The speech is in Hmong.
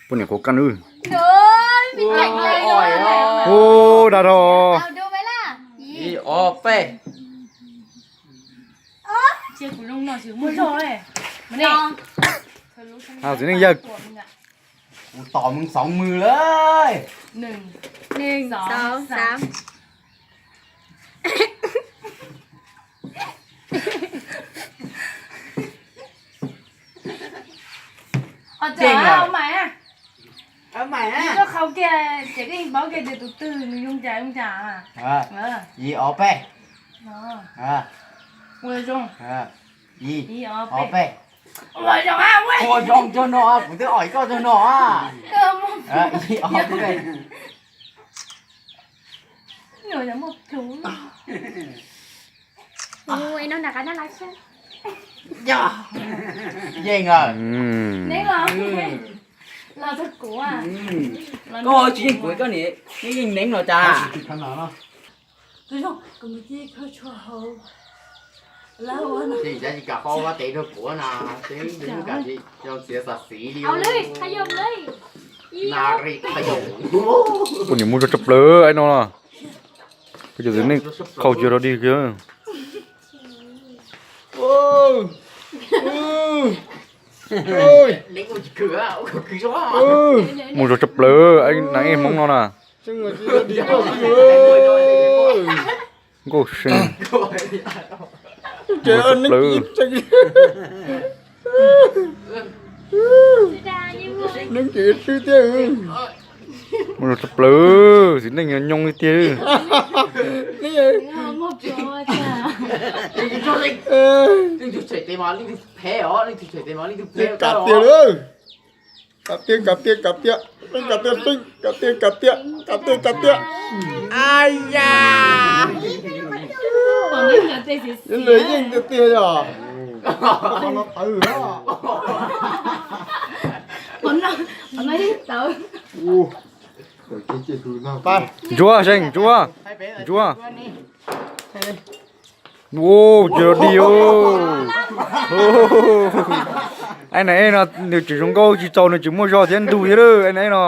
Poj niam quav kab nws. Ub, dag dhau. Ib ob peb. Txiv neej yawg. Kuv tos mws xoov mws lawm. Ib ob peb. Ib ob peb. Ua zoo cog no, kuv twb oim koj cog no. Ib ob peb. Yeej a. Koj tsis yeej kuv koj niam, yeej neeb los cas. Poj niam muaj zog tshaj plaws no. Peb cov txiv neej qhau cia rau dig kiag. Muaj zog tshaj plaws, nas ej Hmoob no na. Nkauj see. Muaj zog tshaj plaws. Muaj zog tshaj plaws, txiv neej nyob nyooj li tiag. Kav tiag lawm. Kav tiag, kav tiag, kav tiag, kav tiag, kav tiag, kav tiag, kav tiag, kav tiag. Ai ya. Yeej tiag tiag yog. Ntsuab, Seej, ntsuab, ntsuab. Ua, cia rau dig. Ai, nas ej no nws tseem zoo nkauj tsis txaus, nws tseem muaj zog thiab ntug thiab lawm, ai, nas ej no.